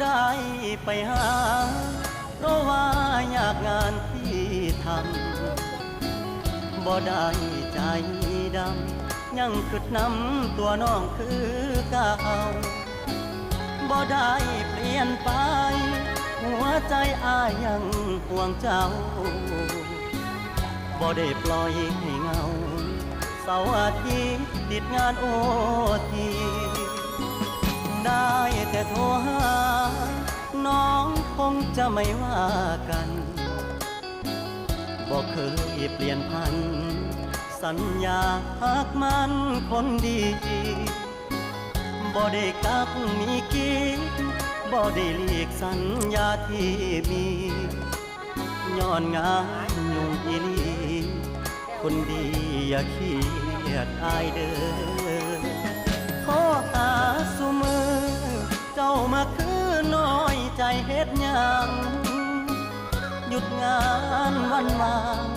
ໄດ້ໄປຫາ ເພາະວ່າຍາກງານທີ່ທຳ ບໍ່ໄດ້ໃຈດຳ ຍັງຄິດນຳຕົວນ້ອງຄືເກົ່າ ບໍ່ໄດ້ປ່ຽນໄປ ຫົວໃຈອ້າຍຍັງຫ່ວງເຈົ້າ ບໍ່ໄດ້ປ່ອຍໃຫ້ເຫງົາ ເສົາອາທິດຕິດງານໂອທີ ໄດ້ແຕ່ໂທຫາ ນ້ອງຄົງຈະໄມ່ວ່າກັນ ບໍ່ເຄີຍປ່ຽນຜັນ ສັນຍາຮັກໝັ້ນຄົນດີ ບໍ່ໄດ້ກັກມີກີດ ບໍ່ໄດ້ຫຼີກສັນຍາທີ່ມີ ຍ້ອນງານຫຍຸ້ງອີ່ຫຼີ ຄົນດີຢ່າຄຽດອ້າຍເດີ ຂໍຫາຊຸມື້ ເຈົ້າມາຄືນ້ອຍໃຈເຮັດຫຍັງ ຢຸດງານວັນວ່າງ